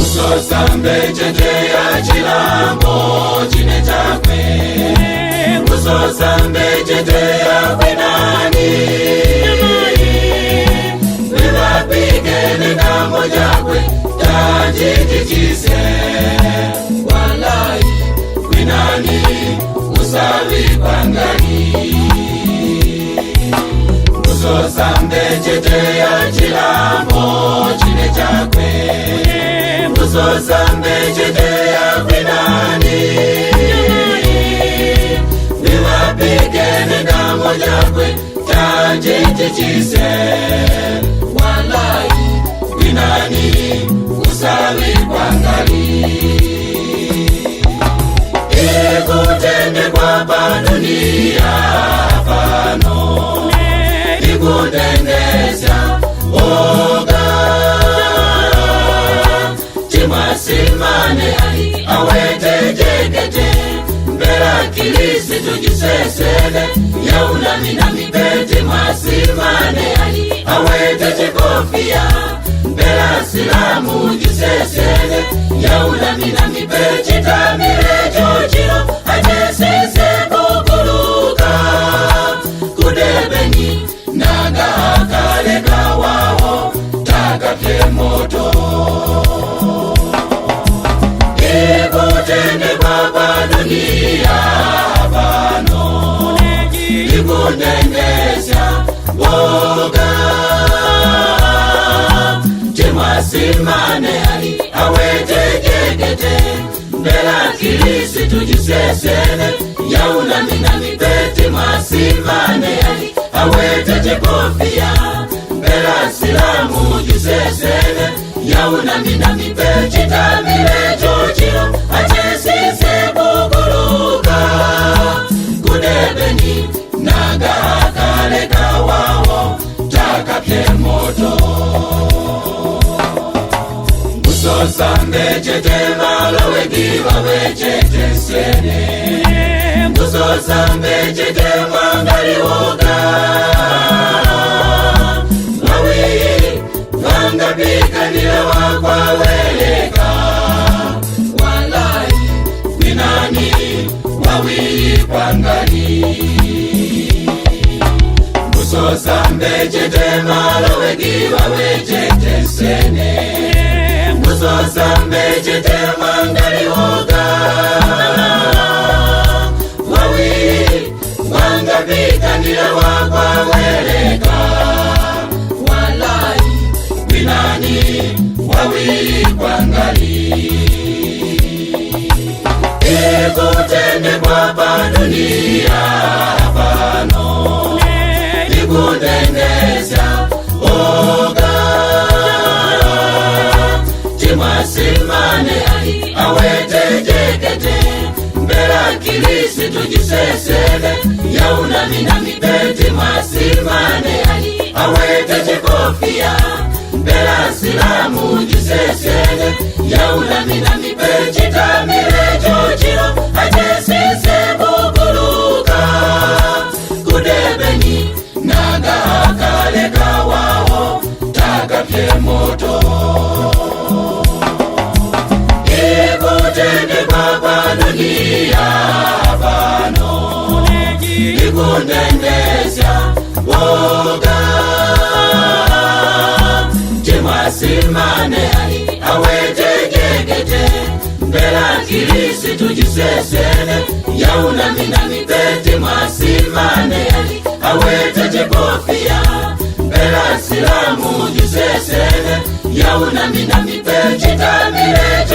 Usosambe ya chilambo chine chakwe, usosambe chete ya kwenani, wivapike nengambo jakwe tajitichise walai kwinani usavikwangani. Usosambe chete ya chilambo chine chakwe, usosambe chete ya kwinani, wivapike nengambo jakwe tajitichise walai kwinani usavikwangali. Ikutende kwa pa dunia pano ikutendesha oga chimwasimane awete jekete mbela Kilisitu jisesele yaunamina mipete mwasimane awete chikofia mbela silamu jisesele yaunamina mipete tamile chochilo ajesese kukuluka kudebeni naga akaleka wawo takapye moto. Ikutende kwa dunia pano ikutendesha woga chimwasimane awete jekete mbela Kilisitu jisesele yaunamina mipete mwasimane awete chikofia mbela silamu jisesele yaunamina mipete tamile chochilo achesise kukuluka kudebeni naga akaleka wawo takapye moto. Usosambe chete maloweki wawechete sene, usosambe chete mwangaliwoga wawi wangapikanile wakwaweleka walai kwinani wawi kwangali. Usosambe chete maloweki wawechete sene, usosambe chete mwangaliwoga wawi wangapikanile wakwaweleka walai kwinani wawi kwangali. Ikutende kwa pa dunia pano ikutendesha oga chimwasimane awete jekete mbela Kilisitu jisesele yaunamina mipete mwasimane awete chikofia mbela silamu jisesele yaunamina mipete tamile chochilo ajesise kukuluka kudebeni naga akaleka wawo takapye moto. Ikutende kwa dunia pano ikutendesha woga chimwasimane awete jekete mbela Kilisitu jisesele yaunamina mipete mwasimane awete chikofia mbela silamu jisesele yaunamina mipete tamile.